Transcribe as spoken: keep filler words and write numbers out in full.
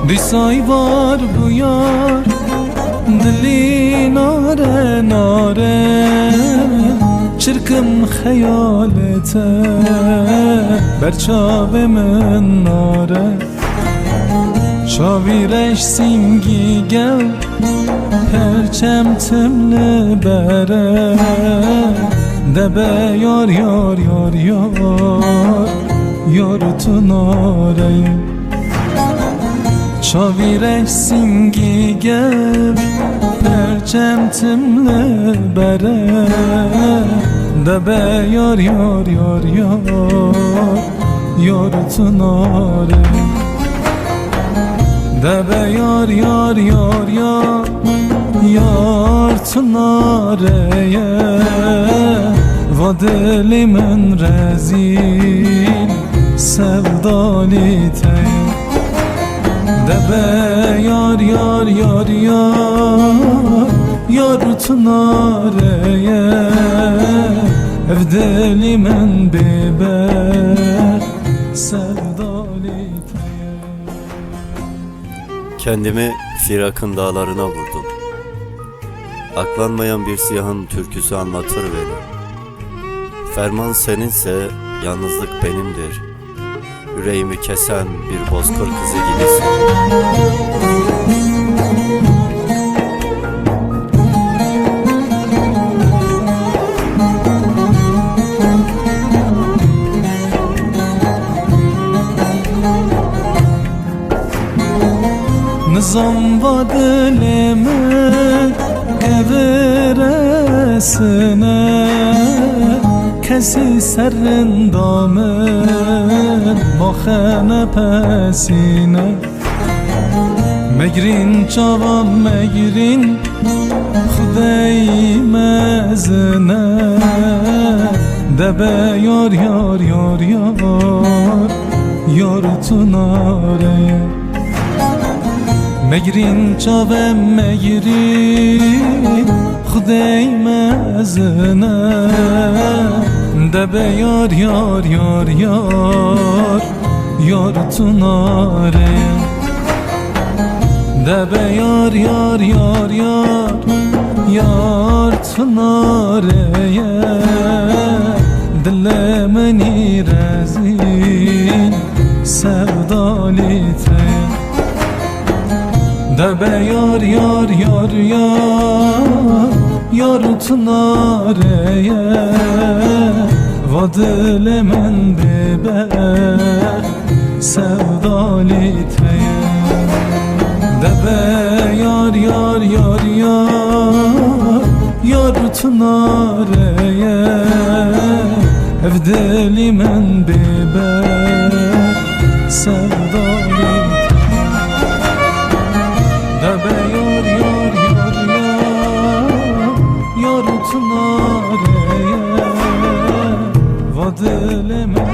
Dîsay var bûyar, dilî nare nare, çirkim xeyalê te ber çavê min nare. Çavî reş sîngî gel, perçem tim li bere. Debe yar yar yar yar, yar tu nare. Çavî reş sîngî gel, perçem tim li bere. Debe yar yar yar yar, yar tu nare. Debe yar yar yar yar, yar tu nare ye. Va dilê min rezîl, sevdalî te ye. Debe yar yar yar yar, yar tu nare ye. Ev dilî min bêber, sevdalî te ye. Kendimi firakın dağlarına vurdum. Aklanmayan bir siyahın türküsü anlatır beni. Ferman seninse yalnızlık benimdir. Yüreğimi kesen bir bozkır kızı gibisin. Nizam va dilê min keviresine, kesî serinda min maxe nepesîne. Megrîn çavan megrîn, Xudey mezine. Debe yar yar yar yar, yar tu nare. Megrîn çave megrîn, Xudey mezine. Debe yar yar yar yar, yar tu nare. Debe yar yar yar yar, yar tu nare ye. Dilê min î rezîl, sevdalî te ye. Debe yar yar yar yar, yar tu nare ye. Va dilê min bêber, sevdalî te ye. Debe yar yar yar yar, yar tu nare ye. Ev dilî min bêber, sevdalî te ye. Debe yar yar yar yar, yar tu nare ye. Va dilê min